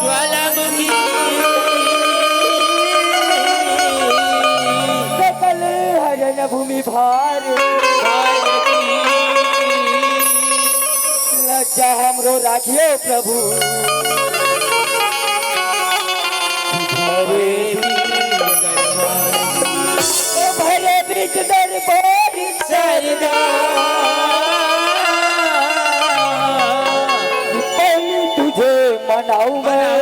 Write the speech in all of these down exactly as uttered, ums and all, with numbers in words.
ज्वालामुखी। सकल हरण भूमि भार। लज्जा हमरो राखियो प्रभु। भरे भरे बीच दरबार सरदा। बोली तुझे मनाऊं मैं,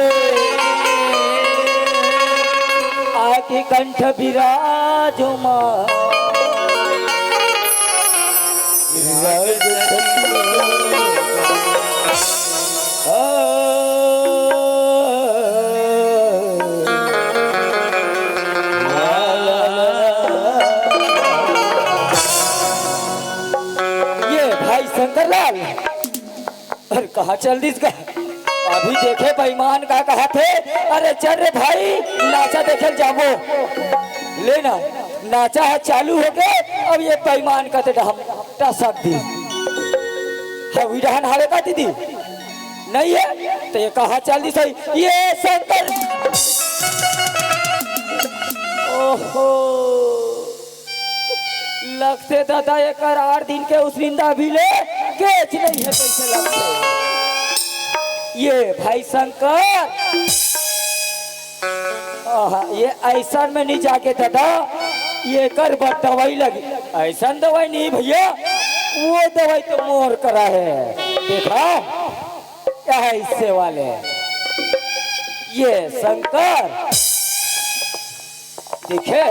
आके कंठ विराजो मां। ये भाई शंकर लाल, अरे कहाँ चल दिस गा? अभी देखे बेईमान का कहा थे। अरे चल रे भाई, नाचा देखे जाबो। ले ना, नाचा ह चालू होगे। अब ये बेईमान का ते हम टसक दी। हवी डहन हवे का दीदी? नहीं है तो ये कहाँ चल दिस है? ये शंकर। ओहो, लगथे दादा एकर आठ दिन के उसरिंदा भी ले गेच नहीं है, कैसे लगथे? ये भाई शंकर, आहा, ये ऐसन में नहीं जाके दादा, ये कर बर दवाई लगी। ऐसन दवाई नहीं भैया, वो दवाई तो मोर करा है। देखा, यह हिस्से वाले, ये शंकर देखे,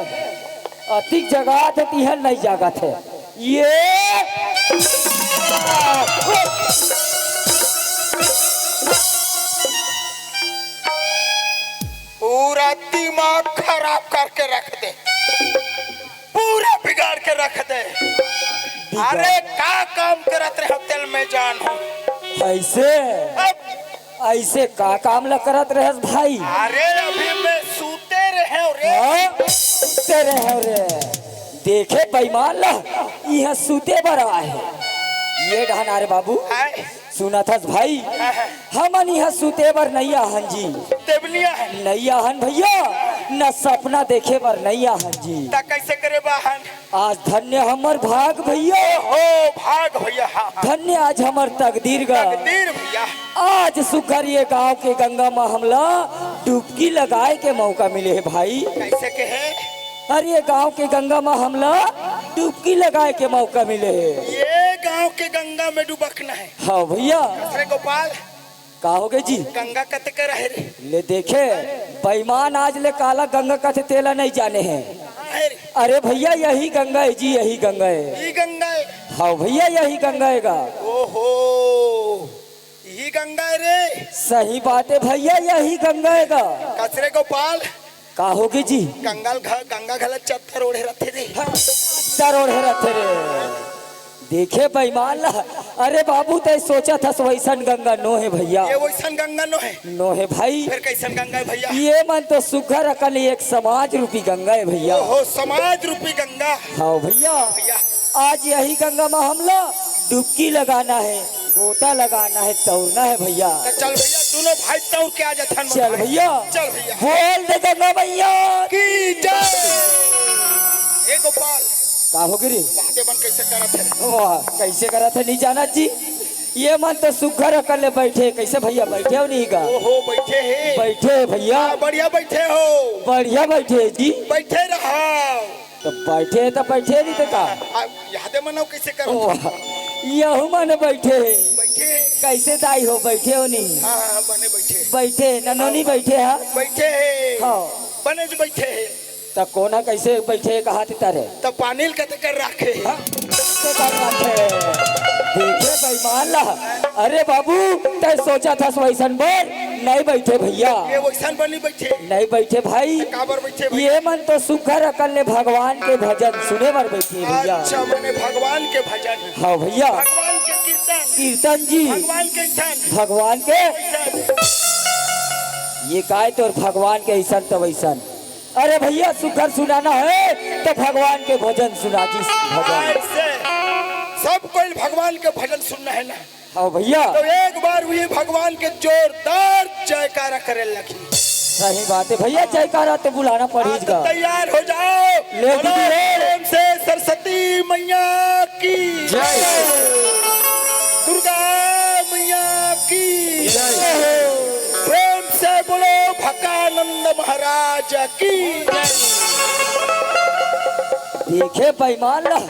अतिक जगात हे, तिहन नहीं जागत हे। ये पूरा दिमाग खराब करके रख दे, पूरा बिगाड़ के रख दे। बिगाड़। अरे का काम करत रहे हो तेल में जान हो? ऐसे? अब ऐसे का काम ला करत रहस भाई? अरे अभी मैं सूते रहे रे। हाँ? सूते रहे रे। देखे बेईमान ला, इहाँ सूते बर आए हे। ये डहन आ रे बाबू, आए। सुनत हस भाई, आए। हमन इहाँ सूते बर नइ आहन जी। देवलिया है। नइ आहन भैया, न सपना देखे बर नइ आहन जी। त कइसे करे बर आहन? आज धन्य हमर भाग भइया। ओ भाग भइया, हाँ, हाँ। धन्य आज हमर तकदीर गा। तकदीर भइया। आज सुघर ये गांव के गंगा म हमला डुबकी लगाए के मौका मिले हे भाई। कइसे के हे? अरे ये गांव के गंगा म हमला डुबकी लगाए के मौका मिले हे। ये गांव के गंगा में डुबकना हे। हाँ भइया। कस रे गोपाल। का होगे जी? गंगा कते कर हे रे? ले देखे, बेईमान आज ले काला गंगा कथे तेला नइ जाने हे। कहाँ हे रे? अरे भइया यही गंगा हे जी, यही गंगा हे। ई गंगा हे? हाँ भइया यही गंगा हे गा। ओहो, ई गंगा हे रे? सही बात हे भइया, यही गंगा हे गा। कस रे गोपाल। का होगे जी? गंगा घ-, गंगा घला चद्दर ओढ़े रथे रे। हाँ, चद्दर ओढ़े रथे रे। देखे बेईमान ला, अरे बाबू तैं सोचत हस वइसन गंगा नो हे भइया। ये वइसन गंगा नो हे? नो हे भाई। फेर कइसन गंगा हे भइया? ये मन तो सुघर अकन एक समाज रूपी गंगा हे भइया। ओहो, समाज रूपी गंगा। हाँ भइया। भइया। आज यही गंगा म हमला डुबकी लगाना हे, गोता लगाना हे, तौरना हे भइया। त चल भइया, दूनों भाई तौर के आ जाथन चल भाई। भइया। चल भइया। बोल दे गंगा मइया की जय। ए गोपाल। का होगे रे? बाते मन कइसे करत हे? वाह, कइसे करत हे नइ जानत जी। ये मन तो सुघर अकन ले बइठे, कइसे भइया बइठे हो नहीं गा? ओहो, बइठे हे। बइठे हे भइया। हाँ, बढ़िया बइठे हो। बढ़िया बइठे हे जी। बइठे रहा। त बइठे हे त बइठे नहीं त का? आ, यादे मन अउ कइसे करो? वाह, यहू मन बइठे हे। बइठे हे। कइसे दाई हो, बइठे हो नहीं? हाँ, हाँ, बने बइठे। बइठे, ननोनी बइठे हा? बइठे हे। हाँ। बने ज बइठे हे। त कोन ह कइसे बइठे हे कहाथे तैं रे? त पानी ल कते कर राखे हे। हाँ, कते कर राखे हे। देखे बेईमान ला। अरे बाबू, तैं सोचत हस वइसन बर नइ बइठे भइया। ये वइसन बर नइ बइठे। नइ बइठे भाई। त काबर बइठे भइया? ये मन तो सुघर अकन ले भगवान के भजन सुने बर बइठे हे भइया। अच्छा, मने भगवान के भजन। हाँ भइया। भगवान के कीर्तन। कीर्तन जी। भगवान के अइसन। भगवान के। अइसन। ये काय तोर भगवान के अइसन त वइसन। अरे भइया, सुघर सुनाना हे त भगवान के भजन सुना जी, भजन। ऐसे सब कोई भगवान के भजन सुनना हे ना। हाँ भइया। त एक बार भी भगवान के जोरदार जयकारा करे लगही। सही बात हे भइया, जयकारा तो बुलाना पड़ही हाँ, त गा। तैयार हो जाओ। ले बोलो दीदी, ले। प्रेम से सरस्वती मइया की जय। दुर्गा मइया की जय। प्रेम से बोलो भकानंद महाराज की। देखे बेईमान ला,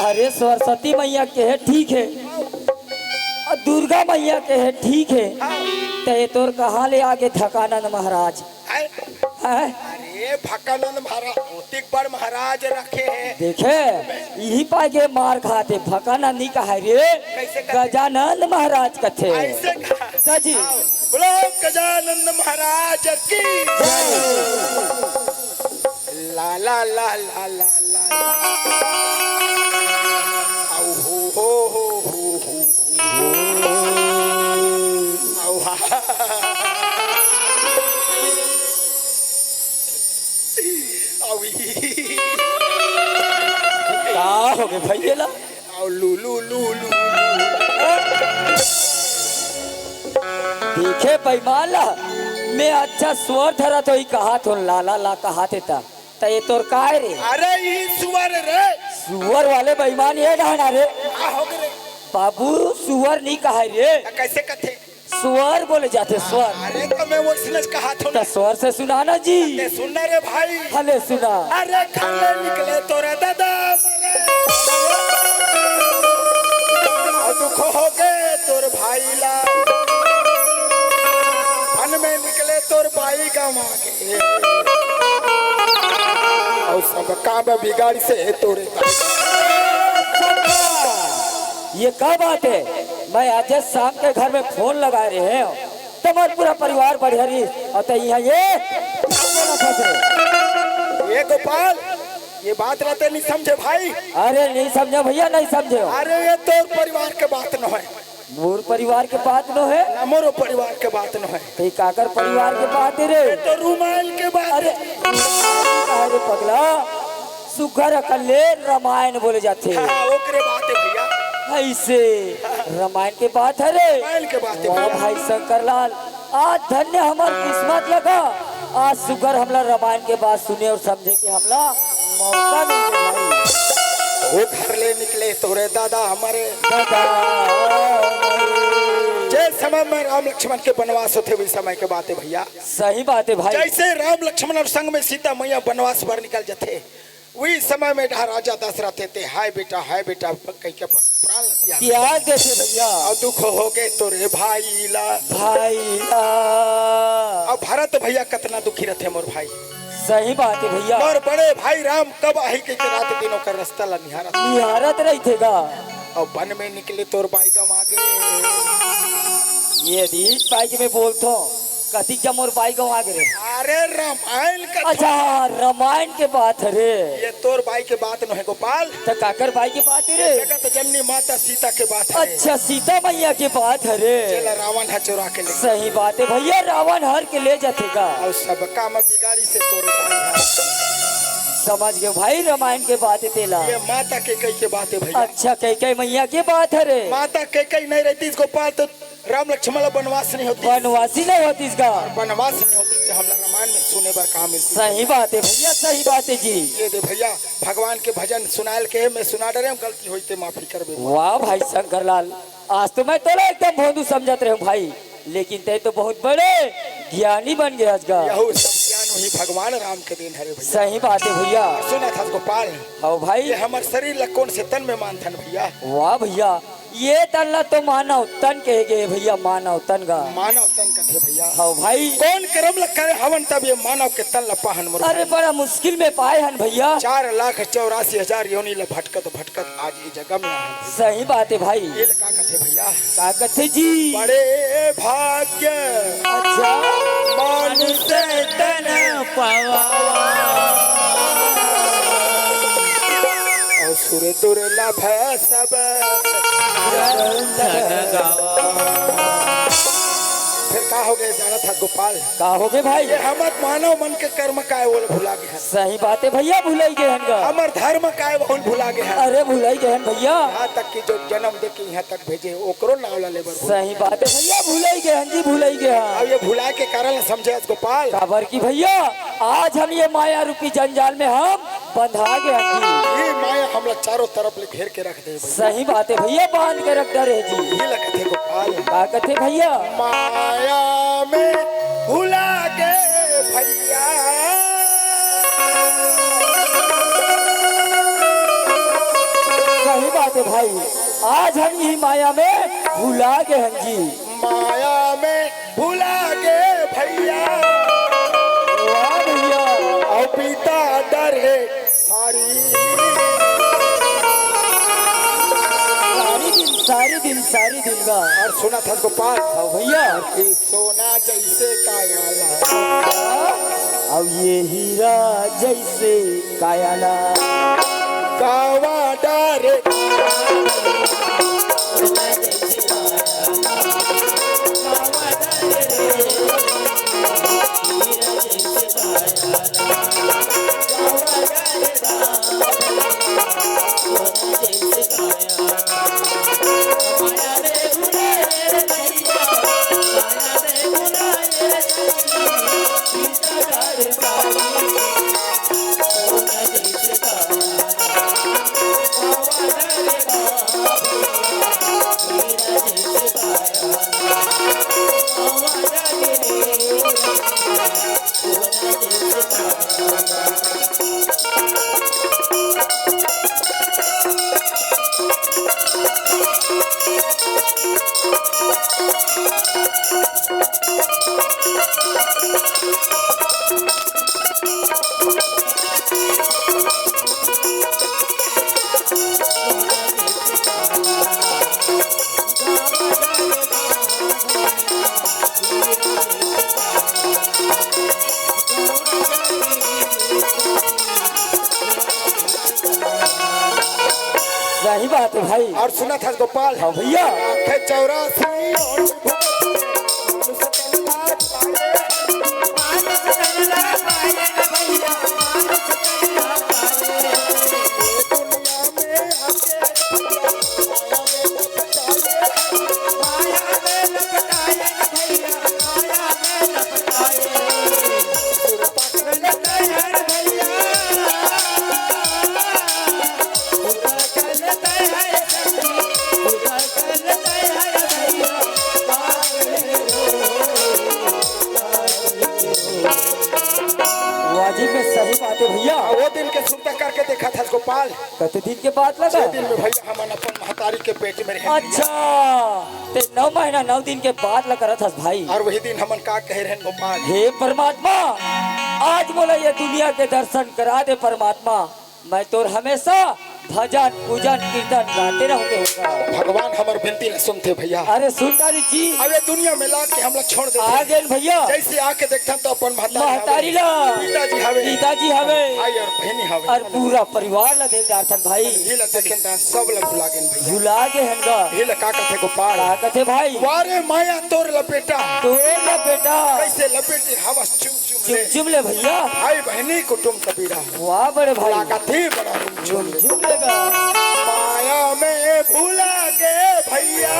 अरे सरस्वती मइया के हे ठीक हे, अउ दुर्गा मइया के हे ठीक हे, त ये तोर कहाँ ले आगे भकानंद महाराज? हैं? हैं? अरे भकानंद महाराज, ओतिक बड़ महाराज रखे हे। देखे, इही पाय के मार खाथे, भकानंद नइ कहाय रे, कइसे कथे? गजानंद महाराज कथे। अइसे कहा। का जी? आओ, बोलो गजानंद महाराज की। ला, ला, ला, ला, ला, ला। आओ, हो, हो, हो, हो, हो। आओ, हा, हा, हा, हा। आओ, ई। का होगे भइया ला? आओ, लू, लू, लू, लू, लू। देखे बेईमान ला, मैं अच्छा स्वर धरत हों, कहाथों ला, ला, ला, कहाथे त। त ये तोर काय रे? अरे, ई सुअर रे। सुअर वाले बेईमान ये डहन आ रे। का होगे रे? बाबू, सुअर नइ कहाय रे। त कइसे कथे? स्वर बोले जाथे, स्वर। अरे, त मैं वइसने कहाथों त ना। स्वर से सुनाना जी। ते सुन ना रे भाई। हले सुना। अरे, घर ले निकले तोर दादा मरे। अउ दुख होगे तोर भाई ला। वन में निकले तोर बाई गंवा गे। अउ सब काम बिगाड़िस तोरे। ये का बात हे? मैं आज शाम के घर में फोन लगाए रहे हों, त मोर पूरा परिवार बढ़िया रहिस, अउ तैं इहाँ ये बोलत हस रे। ए गोपाल, ये बात ला तैं नइ समझे भाई। अरे नइ समझेंव भइया, नइ समझेंव। अरे ये तोर परिवार के बात नोहे। मोर परिवार के बात नोहे। ना मोरो परिवार के बात नोहे। तैं काकर परिवार के बात हे रे? ये तो रुमाल के बात अरे, हे। अरे पगला, सुघर अकन ले रमायन बोले जाथे। हाँ, ओकरे बात हे भइया। अइसे रमायन के बात हरे। रमायन के बात हे वाह भइया। भाई शंकर लाल, आज धन्य हमर किस्मत लगा, आज सुग्घर हमला रामायण के बात सुने अउ समझे के हमला मौका मिल गे भाई। ओ घर ले निकले तोरे दादा हमरे। दादा। जे समय में राम लक्ष्मण के बनवास होथे, वही समय के बात हे भइया। सही बात हे भाई। जइसे राम लक्ष्मण अउ संग में सीता मइया बनवास बर निकल जथे, वही समय में डहा राजा दशरथ हे ते, "हाय बेटा, हाय बेटा," कहिके अपन प्राण ल त्याग त्याग देथे भइया। अउ दुख होगे तोरे भाई ला। भाई ला। अउ भरत भइया कतना दुखी रथे मोर भाई। सही बात हे भइया। मोर बड़े भाई राम कब आही कहिके रात दिन ओकर रस्ता ला निहारत। निहारत रहिथे गा। अउ बन में निकले तोर बाई गंवा गे। ये दीन बाई के मैं बोलथों, कतिक जा मोर बाई गंवा गे रे। अरे रामायण कथे। अच्छा, रामायण के बात हरे। ये तोर बाई के बात नोहे गोपाल। त काकर बाई के बात हरे? जगत जननी माता सीता के बात हरे। अच्छा, सीता मइया के बात हरे। जेला रावण ह चोरा के ले। सही बात हे भइया, रावण हर के ले जाथे गा। अउ सबका म बिगाड़ी से तोरे बाई ह। समझ गेंव भाई, रामायण के बात हे तेला। ये माता कैकई के बात हे भइया। अच्छा, कैकई मइया के बात हरे। माता कैकई नइ रहतिस गोपाल त राम लक्ष्मण ला बनवास नइ होतिस। बनवासी नइ होतिस गा। अउ बनवास नइ होतिस त हमला रामायण में सुने बर का मिलतिस? सही बात हे भइया, सही बात हे जी। ये दे भइया, भगवान के भजन सुनाय ल कहे, मैं सुना डरेंव, गलती होही ते माफी करबे। वाह भाई शंकर लाल, आज तो मैं तोला एकदम भोंदू समझत रहेंव भाई, लेकिन तैं तो बहुत बड़े ज्ञानी बन गे हस गा। यहू सब ज्ञान वही भगवान राम के देन हरे भइया। सही बात हे भइया। सुनत हस गोपाल। हव भाई। ये हमर शरीर ला कोन से तन में मानथन भइया? वाह भइया, ये तन ला तो मानव तन कहे गे भइया, मानव तन गा। मानव तन कथे भइया। हव भाई। कोन करम ला करे हवन तब ये मानव के तन ला पाहन मोर अरे भाई। बड़ा मुश्किल में पाए हन भइया। चार लाख चौरासी हजार योनि ला भटकत भटकत आज ये जगह में आए हन। सही बात हे भाई। ये ला का कथे भइया? का कथे जी? बड़े भाग्य अच्छा। मानुष तन पावा। अउ सुर दुर्लभ सब ग्रंथ गावा। फिर का होगे जानत हस गोपाल? का होगे भाई? ये हमर मानव मन के कर्म काय ओला भुला गे हन। सही बात हे भइया, भुलई गे हन गा। हमर धर्म काय ओला भुला गे हन। अरे भुलई गे हन भइया। यहाँ तक कि जो जनम दे के यहाँ तक भेजे ओकरो नाव ला लेबर भुला सही बात हे भइया, भुलई गे हन जी, भुलई गे हन। अब ये भुलाय के कारण समझे हस गोपाल। काबर कि भइया, आज हम ये माया रूपी जंजाल में हम बंधा गे हन जी। ये माया हमला चारों तरफ ले घेर के रख दे भइया। सही बात हे भइया, बांध के रख डरे हे जी। ये ला कथे गोपाल। का कथे भइया? माया में भुला गे भइया। सही बात हे भाई, आज हम इही माया में भुला गे हन जी। माया में भुला गे भइया। वाह भइया। अउ बीता डरे सारी। सारी दिन, सारी दिन, सारी दिन गा। अउ सुनत हस गोपाल। हव भइया। कि सोना जइसे काया ला। अउ ये हीरा जइसे काया ला। गंवा डरे। सही बात हे भाई। अउ सुनत हस गोपाल। हव भइया। आंखें चौरासी। सुनता करके देखत हस गोपाल। कते दिन के बात लगा? जे दिन में भैया हमन अपन महतारी के पेट में रहे। अच्छा, ते नौ महीना नौ दिन के बात लगा करत हस भाई। और वही दिन हमन का कहे रहन गोपाल? हे परमात्मा, आज मोला ये दुनिया के दर्शन करा दे परमात्मा। मैं तोर हमेशा भजन, पूजन, कीर्तन गाते रहूंगे होगा। भगवान हमर बिनती ल सुनथे भैया। अरे सुन डारे जी। अब ये दुनिया में ला के हमला छोड़ देथे। आ गेन भैया। जैसे आके देखथन तो अपन महतारी महतारी हवे। ला। पिताजी हवे। पिताजी हवे। भाई और बहनी हवे। और पूरा परिवार ला देख डारथन भाई। ये ला देखेन त सब ला भुला गेन भैया। भुला गे हन गा। ये ला का कथे गोपाल? का कथे भाई? वारे माया तोर ला बेटा। तोर ला बेटा। कैसे लपेटे हवस चुम चुम ले। चुम चुम ले भैया। भाई बहनी कुटुम कबीरा। वाह बड़े भाई। लागत ही बड़ा रुमझुम। रुमझुम लेगा। माया में भुला के भैया।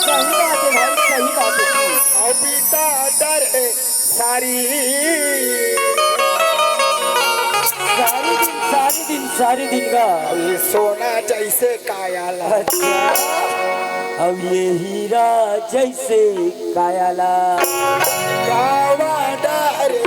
सही बात है भाई, सही बात है। अउ बीता डरे सारी। सारी दिन, सारी दिन, सारी दिन का। ये सोना जैसे काया ला। अच्छा। अब ये हीरा जैसे काया ला। कावा डारे।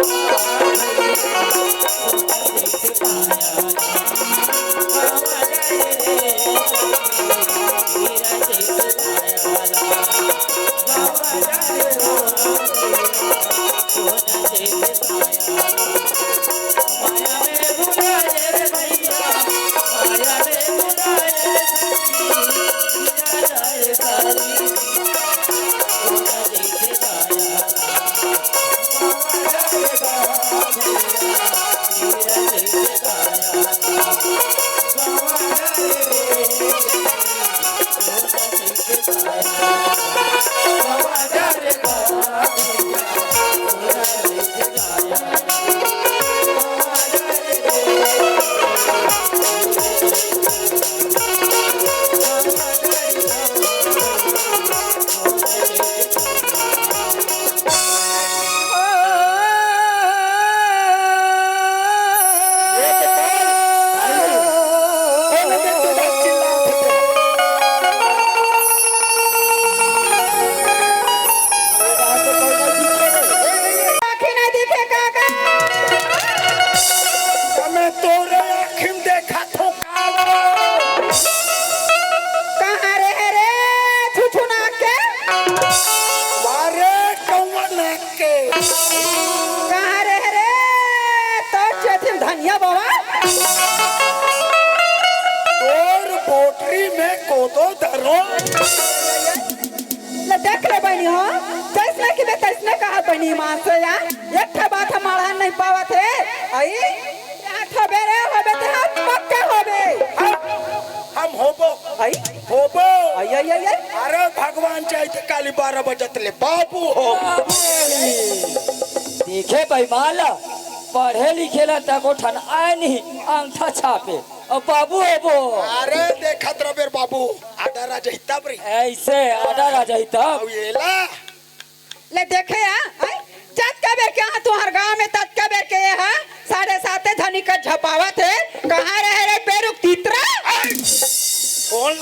आँखी नहीं दिखे काका। मैं तोरे आँखी में देखा थो कालो। कहाँ रे रे छुछुना के? वारे कौआ ना के। कहाँ रे रे तो चेथिन धनिया बाबा? तोर बोटरी में कोदो धरो। ले देख ले बहिनी हो, जैसने कि बे तैसने कहा बहिनी माँ से या, एक ठे बात हम अड़ान नहीं पावत है। आई, यहाँ ठो बेरे होबे ते हम पक्के होबे। हम, हम होबो। आई? होबो। आई, आई, आई, आई। अरे भगवान चाहे तो काली बारह बजे तले बाबू हो। देखे बेईमान ला, पढ़े लिखे ला तको ठन आय नहीं, अंगठा छापे। अब बाबू होबो। अरे देखत रबेर बाबू, आडर आ जाही तब रे। ऐसे आडर आ जाही तब। अब ये ला। ले देखे आ, आई? जतका बेर के यहाँ तुहर गाँव में ततका बेर के ये हा, साढ़े साते धनी का झपावत है। कहाँ रहे रे पेरुक तीतरा? कौन?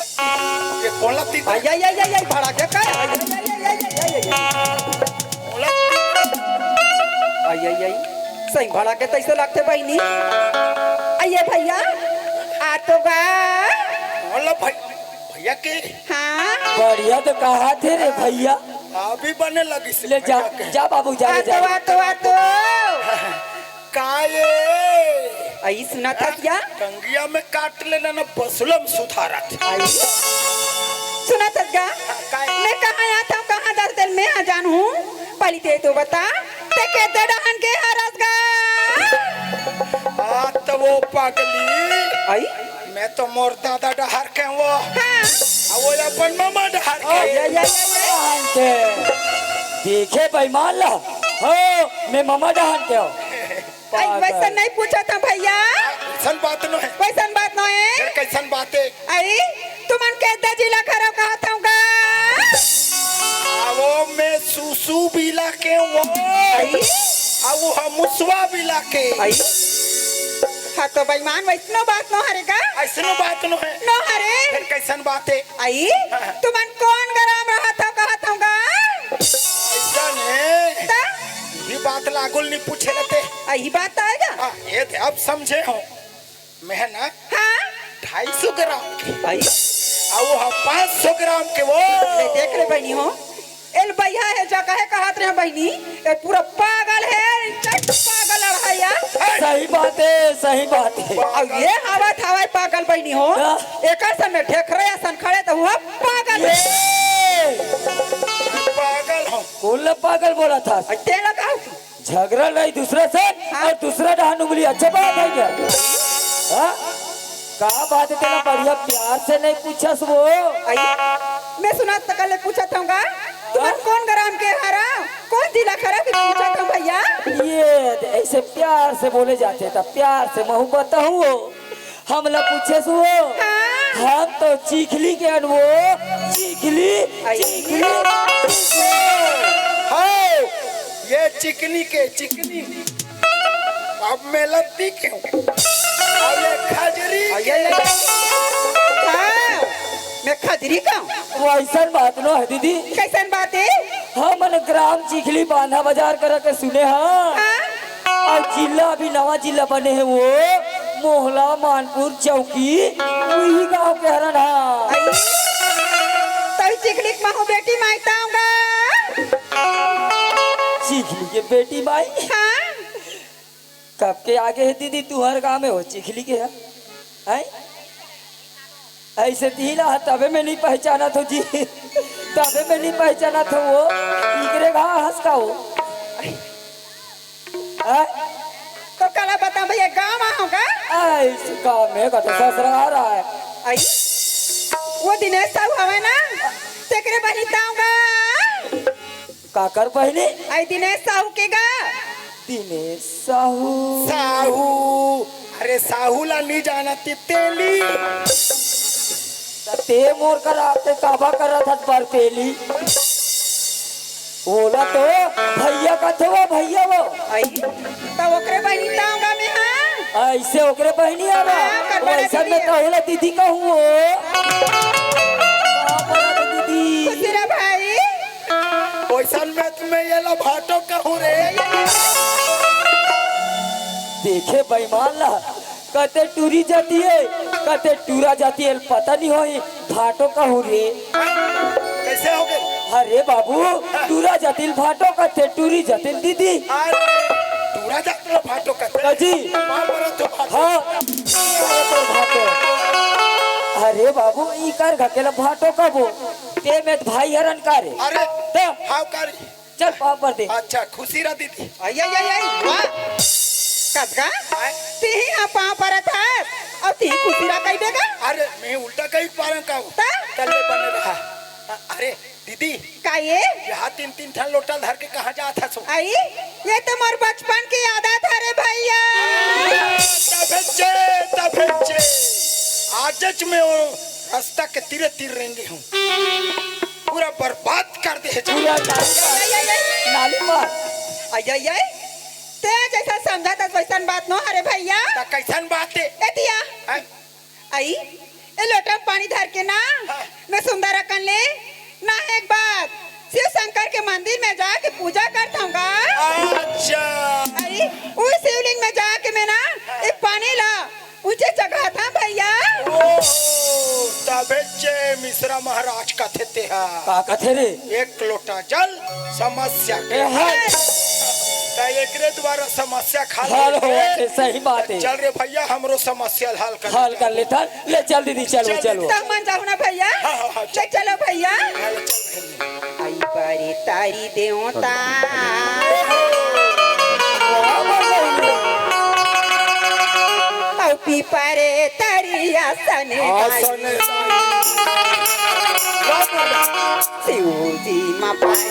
ये कौन ला तीतरा? आई, आई, आई, आई, आई, भड़ा के कर? आई, आई, आई, आई, आई, आई, आई। कौन ला तीतरा? आई, आई, आई। सही भड़ा के तैसे लगते बहिनी। आइए भैया, आ तो गा। कौन ला भाई? भैया के? हाँ। बढ़िया तो कहा थे रे भैया। अभी बने लगी से ले जा, भैया के। जा बाबू, जा, आ ले जा। तो, आ तो, आ तो। काये? आई सुना था क्या? टंगिया में काट लेना ना, बसुलम सुधारत। आई। सुना था क्या? काये? मैं कहाँ आता हूँ, कहाँ दस दिन में आ जानू हूँ? पहले ते तो बता, ते के दे डहन के हरस गा? आ तो वो पागली। आई? मैं तो मोर दादा डहार के वो। हाँ। आ वो अपन मामा डहार के। आई, आई, आई, आई, आई। डहार के। देखे बेईमान ला। हो, मैं मामा डहार के हो। आई, पागल। वैसा नहीं पूछा था भैया। कैसन बात नो है? वैसन बात नो है। फिर कैसन बात है? आई, तुमन के दजिला खराब कहा था का? आ वो मैं सुसु बिला के वो। आई। आ वो हम मुसवा बिला के। आई। हाँ, तो बेईमान वैसनो बात नो हरे का? ऐसनो बात नो है। नो हरे। फिर कैसन बात है? आई, हाँ। तुमन कौन गराम रहा था, कहा था गा? ऐसन है। ता? ये बात लागुल नहीं पूछे रहते। यही बात आएगा। हाँ, ये थे, अब समझे हो। मैं है ना, हाँ? ढाई सौ ग्राम के। आई। आ वो हम पाँच सौ ग्राम के वो। ले देख रे बहिनी हो, एल भैया है जा कहे कहत रहे बहिनी, ए पूरा पागल है, चट पागल है यार। सही बात है, सही बात है। अब ये हवा थावा पागल बहिनी हो, हाँ। एकर से मैं ढेखरे असन खड़े तो हुआ पागल है। ये। पागल हो। कौन ला पागल बोला था? अ, तेला कहा तू? झगड़ा नहीं दूसरे से हाँ। और दूसरा डहान उंगली, अच्छा बात है क्या? हाँ? का बात है, तेरा बढ़िया प्यार से नहीं पूछस वो? आई, मैं सुना तक ले पूछत हूँगा, तुम्हार कौन ग्राम के हरा, कौन जिला खरा के पूछत हूँ भैया? ये ऐसे प्यार से बोले जाते, तब प्यार से महू बताऊँ वो। हमला पूछे सुओ। हाँ। हम तो चिखली के अनवो। चिखली, आई। चिखली, चिखली। हाँ, ये चिकनी के चिकनी। अब मैं लत्ती के हूँ। अब ये खजरी आई, के। आई, आई। हाँ, मैं खजरी का हूँ। वैसन बात नो है दीदी। कैसन बात है? हमन ग्राम चिखली बांधा बाजार करा के सुने हाँ। हाँ। अउ जिला अभी नवा जिला बने हे वो, मोहला, मानपुर, चौकी, उही गांव के हरन हा। आई, तई चिखली के महू बेटी माई ताऊंगा। चिखली के बेटी माई? हाँ। कब के आगे हे दीदी, तुहर गांव में हो चिखली के है? हैं? ऐसे तिला ह, तबे में नहीं पहचानत हो जी, तबे में नहीं पहचानत हो वो, इकरे घा हंस का हो। हैं? तो कला बता भैया, गाँव मा हो का? ऐसे गाँव में का तो ससुराल है। आई, वो दिनेश साहू हवे ना, तेकरे बहिनी ताऊंगा। काकर बहिनी? आई दिनेश साहू के गा। दिनेश साहू। साहू। अरे साहू ला नहीं जाना ती तेली। त ते मोर करा ते काबा करत हस बरपेली। ओला तो भैया कथे वो, भैया वो। आई, त ओकरे बहिनी ताऊंगा मैं, हाँ? ऐसे ओकरे बहिनी आवा। हाँ, ओकर बड़ा वैसा दीदी में है। कहूला दीदी कहूँ वो। बाप रे दीदी। खुशी रह भाई। ओइसन में तुम्हें ये ला भाटो कहूँ रे। देखे बेईमान ला, कते टूरी जाती है, कते टूरा जाती है, पता नहीं होई, भाटो कहूँ रे। कैसे हो गए? अरे बाबू, टूरा जातिल भाटो कथे, टूरी जातिल दीदी। अरे, टूरा जातिल भाटो कथे। जी। माँ बोलो तो भाटो। हाँ। अरे तो भाटो। अरे बाबू, ई कर घकेला भाटो कबो। ते में त भाई हरन का रे। अरे, त? हाव का रे। चल, पाँव पर दे। अच्छा, खुशी रह दीदी। आई, आई, आई, आई, वाह। कतका? आय। तिही हा पाँव परत हस, अउ तिही खुशी रह कहि देगा? अरे, मैं उल्टा कहि पारंव का? त? तल्ले बने रहा। अ-, अरे, दीदी। का ये? यहाँ तीन, तीन ठन लोटा धर के कहाँ जात हस? आई, ये तो मोर बचपन के आदत हरे भैया। तभे चे, तभे चे। आजच मैं वो रास्ता के तीरे तीर रेंगे हूँ। पूरा बर्बाद कर दे हे। पूरा नाली पार। आई, आई, आई, आई। नाली पार। आई, आई, आई। ते जैसा समझा था वैसन बात नो हरे भैया। त कैसन बात हे? ए दिया। हैं? आई, ए लोटा पानी धर के ना, हाँ। मैं सुंदर अकन ले, ना एक बात, शिव शंकर के मंदिर में जाके पूजा करत हूँ गा। अच्छा। आई, उस शिवलिंग में जाके मैं ना, हाँ। एक पानी ला, ऊंचे चघात हंव भैया। ओहो, तभे चे मिश्रा महाराज कथे तेहा। का कथे रे? एक लोटा जल समस्या के ए, हल। हाँ। त एकरे द्वारा समस्या के हल हल होथे। होथे, सही बात हे। चल रे भैया, हमरो समस्या हल कर हल ले। कर लेथन। ले चल दीदी, चलो, चल चलो। दीदी। त मन जाहू ना भैया। हाँ, हाँ, हाँ, ले चल। चलो भैया। हाँ, ले चल भैया। आई परे तारी देवता। अउ पीपरे तारी आसन। आसन। शिवजी मा पानी।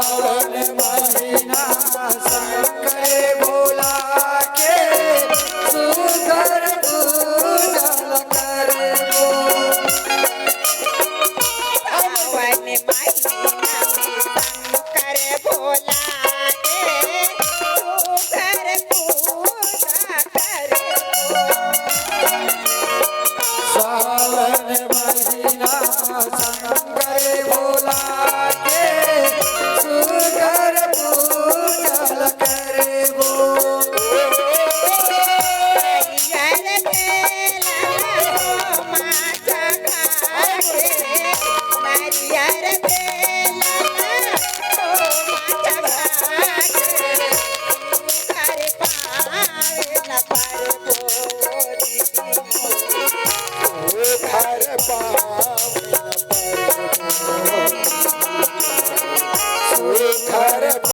सावन महीना शंकर भोला के सुंदर पूजा करबो। सावन महीना में शंकर भोला के सुंदर पूजा करबो। सावन महीना शंकर भोला के सुंदर पूजा करबो। हरियर बेला हो माता घाटे, हरियर बेला हो माता घाटे, सुघर पावे न परबो दीदी। सुघर पावन परबो, सुघर